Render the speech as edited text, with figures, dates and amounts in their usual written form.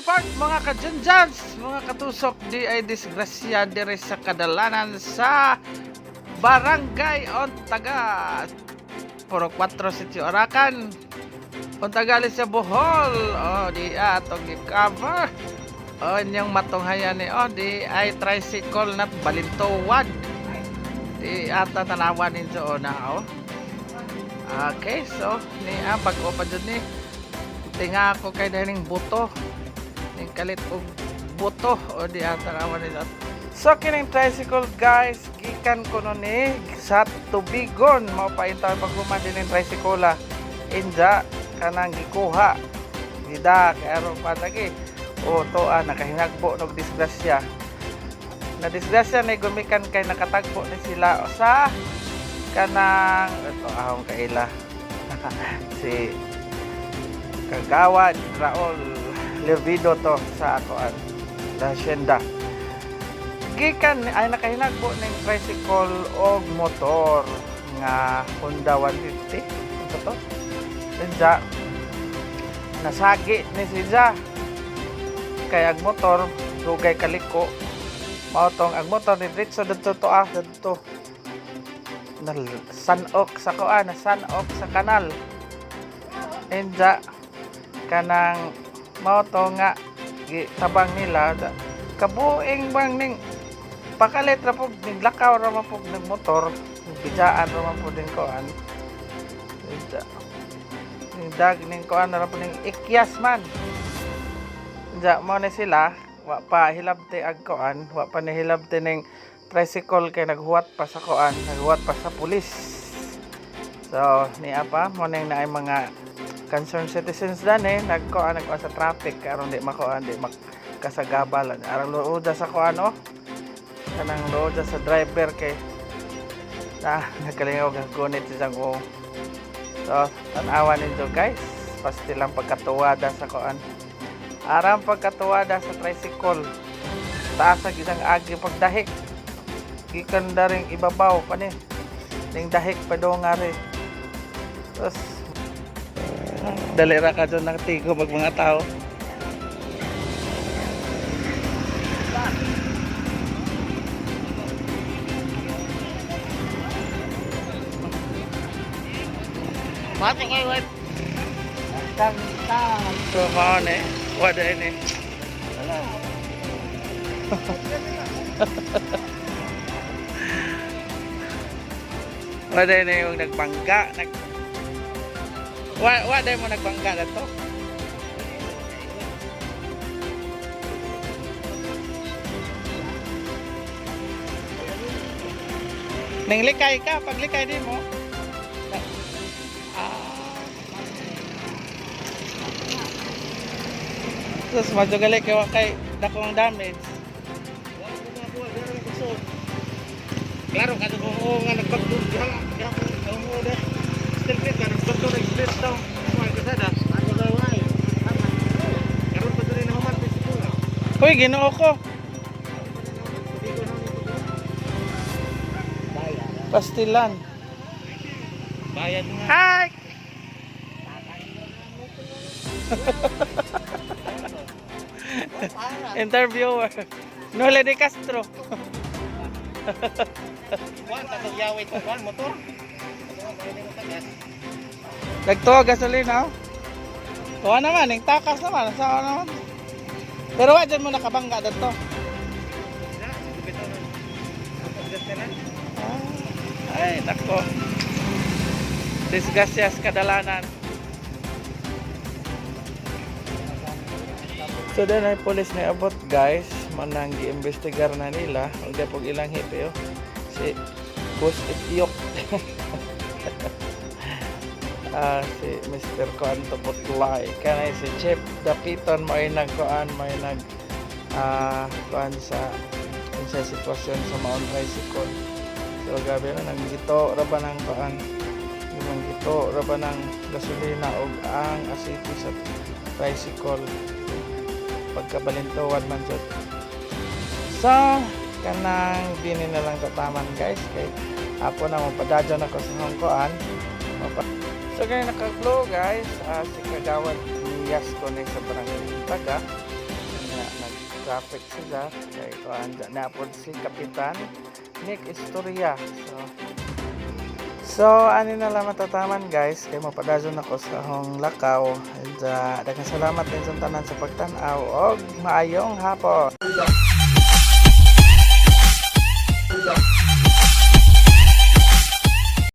Report, mga kajunjans, mga katusok, di ay disgrasya dire sa kadalanan sa Barangay Ontaga. Puro 4 Sitio Arakan. Ontagali sa Bohol. Oh, di atong gi-cover. Oh, inyong matunghayan ni, oh, di ay tricycle na balintowad. Di ata tanawan ninyo, oh, na oh. Okay, so ni bag-o pa jud ni. Tinga ako kay dahiling buto. Ning kalit og buto o di ata tanawan ninyo. So kining tricycle, guys, gikan ko no ni sa Tubigon, mao pa intaw paghuman din ning tricycle ah. Inja kanang gikuha. Gida kay aron pa lagi. O to ah, nakahinagbo og disgrasya. Na disgrasya ni gumikan kay nakatagpo ni sila sa kanang ito ahong kaila si Kagawad Raul Levido to sa akoan La Hacienda. Gikan ay nakahinagbo ning tricycle og motor nga Honda 150 ito to. Unja nasagi ni siya kay ag motor dugay kaliko, mao tong ag motor ni diretso didto to ah, didto na sanok sa kuan, na sanok sa kanal. Enja kanang mao to nga gitabang nila, kabuing bang ning pakalit ra pug ning lakaw ra man pug ning motor, bidaan ra man pud ning kuan. Enja ning dag ning kuan ra pud ning ikyas man. Enja mao ni sila wa pa hilabti ag kuan, wa pa ni hilabti ning tricycle kay naghuwat pa sa kuan, naghuwat pa sa pulis. So niya pa mo ning naay mga concerned citizens dan eh nagkuan, nagkuan sa traffic aron di makuan, di makasagabal. Aron luoda sa kuan, oh, kanang luoda sa driver kay na nagkalingaw gunit siyang oh. So tan-awa ninyo, guys, pasti lang pagkatuwada sa kuan, aram pagkatuwada sa tricycle, taas sa isang agi pagdahik, gikan daring ibabaw pa ni ning dahik pa do nga rin. Tapos dali ra ka dyan nakatigo pag mga tao. Mati kayo, wait. So mao ni wala ini. Wala ini yung nagbangga nag wa wa mo nagbangga na to. Ning likay ka, paglikay di mo. Ah. Tapos madyo gali kay wa kay dakong damage. Klaro, kasi kung oo nga nagbagdo, diha diha ko, oo de. Still fit ka, nagbagdo, nag-split daw. Kumain ka sada. Karon pa dili na human, siguro. Uy, Ginoo ko. Pastilan. Bayad nga. Hi! Interviewer. Nole de Castro. Kuan, tatong yawit ko, kuan, motor. Nagtuwa gasolina. Oh. Tuwa naman, ning takas naman, sa naman. Pero wa dyan mo nakabangga dito. Ah, ay, nako. Disgrasyas kadalanan. So then ay police na abot, guys, manang giimbestigar na nila ug di pog ilang hipi oh. Si Boss Ityok. Ah, si Mr. Kuan Tuputlay. Kanay si Chef Dapiton mo ay nagkuan, may nag kuan sa sa sitwasyon sa maon tricycle. So gabi na nanggito ra ba ng kuan? Nanggito ra ba ng gasolina og ang asiti sa tricycle pagkabalintuan man jud. So kanang dini na lang tataman, guys, kay apo na mapadadyon ako sa hongkoan. So kaya naka-glow, guys, si Kagawad Nias ko ni sa Barangay Taga. Traffic sila kay kuan na pod si Kapitan Nick Istorya. So ani na lang matataman, guys, kay mapadayon ako sa akong lakaw and daghang salamat din sa tanan sa pagtan-aw og maayong hapon.